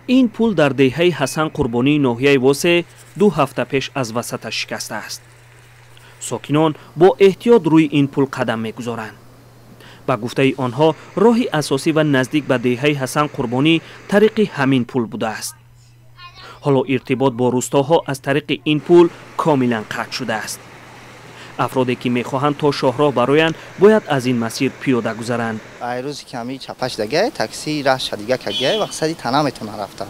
Ин пул дар деҳаи Ҳасан Қурбонии ноҳияи Восе 2 ҳафта пеш аз васаташ шикастааст. Сокинон бо эҳтиёт рӯи ин пул қадам мегузоранд. Ба гуфтаи онҳо, роҳи асосӣ ва наздик ба деҳаи Ҳасан Қурбонӣ тариқи ҳамин пул будааст. Ҳоло иртибот бо рӯстоҳо аз тариқи ин пул комилан қатъ шудааст. Афроде ки мехоҳанд то шоҳроҳ бароянд, бояд аз ин масир пиёда гузаранд. Ай рӯзе ки ҳамин чапаш дагай, такси раша дига кагай, вақсади та наметавонад рафта.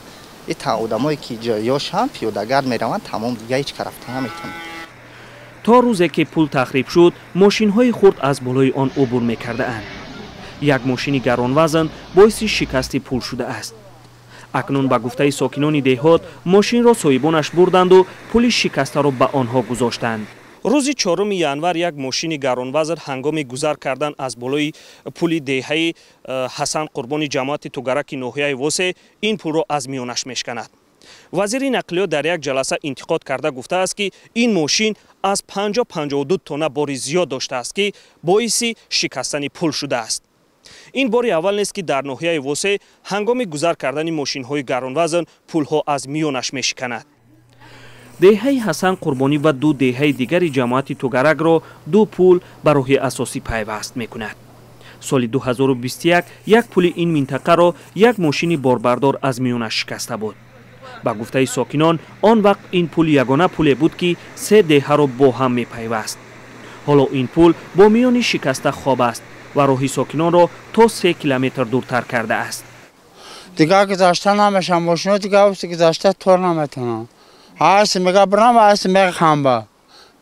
И та одамое ки ҷоёшам пиёдагард мераванд, тамом, дига ҳеҷ ка рафта наметавонад. То рӯзе ки пул тахриб шуд, мошинҳои хурд аз болои он убур мекардаанд. Як мошини гаронвазн боиси шикасти пул шудааст. Акнун, ба гуфтаи сокинони деҳот, мошинро соҳибонаш бурданду пули шикастаро ба онҳо гузоштанд. Рӯзи 4 январ як мошини гаронвазн ҳангоми гузар кардан аз болои пули деҳаи Ҳасан Қурбони ҷамоати Тугараки ноҳияи Восе ин пулро аз миёнаш мешканад. Вазири нақлиёт дар як ҷаласа интиқод карда гуфтааст, ки ин мошин аз 50-52 тонна бори зиёд доштааст, ки боиси шикастани пул шудааст. Ин бори аввал нест, ки дар ноҳияи Восе ҳангоми гузар кардани мошинҳои гаронвазн пулҳо аз миёнаш мешиканад. Деҳаи Ҳасан Қурбонӣ ва ду деҳаи дигари ҷамоати Тугаракро ду пул ба роҳи асосӣ пайваст мекунад. Соли 2021 як пули ин минтақаро як мошини борбардор аз миёнаш шикаста буд. Ба гуфтаи сокинон, он вақт ин пул ягона пуле буд, ки се деҳаро бо ҳам мепайваст. Ҳоло ин пул бо миёни шикаста хоб аст ва роҳи сокинонро то 3 километр дуртар кардааст. Дигар гузашта намешам, мошино дигар гузашта тор наметавонам. Ҳарси мега бирам, ҳарси мега хамба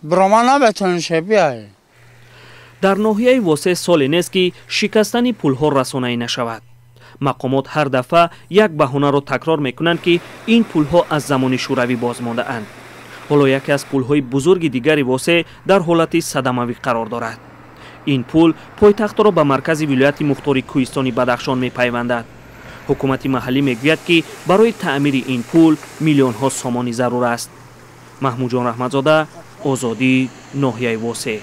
бирома наметавониш биай. Дар ноҳияи Восе соле нест, ки шикастани пулҳо расонаӣ нашавад. Мақомот ҳар дафъа як баҳонаро такрор мекунанд, ки ин пулҳо аз замони Шӯравӣ боз мондаанд. Ҳоло яке аз пулҳои бузурги дигари Восе дар ҳолати садамавӣ қарор дорад. Ин пул пойтахтро ба маркази вилояти мухтори кӯҳистони Бадахшон мепайвандад. Ҳукумати маҳаллӣ мегӯяд, ки барои таъмири ин пул миллионҳо сомонӣ зарур аст. Маҳмудҷон Раҳматзода, Озодӣ, ноҳияи Восе.